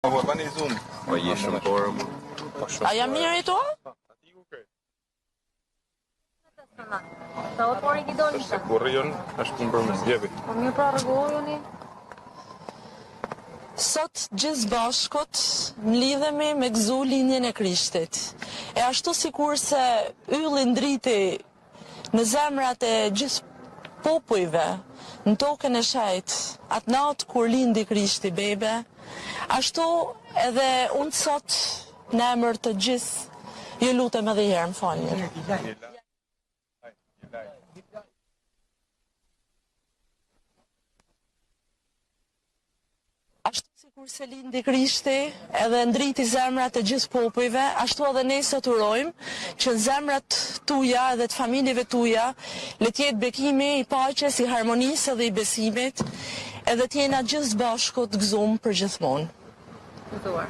Po je shumë porë. Po shumë. A jam mirë tu? Sa o pori ki doli Se kurri jon është punë për më zgjevi. Po mirë pra rregullojuni. Sot gjithë bashkët mlidhemi me gëzu lindjen e Krishtit. E ashtu sikurse ylli ndriti në zemrat e gjithë popujve, në tokën e shejt, atë natë kur lindi Krishti bebe, ashtu edhe unë sot në emër të gjithë ju lutem edhe një herë më falni. Ashtu sikurse lindi Krishti edhe ndriti zemrat e gjithë popujve, ashtu edhe ne sot urojmë që në zemrat tuja edhe të familjeve tuja le të jetë bekimi i paqes, i harmonisë edhe i besimit, edhe të jena gjithë së bashku të gëzuar për gjithmonë. Gëzuar.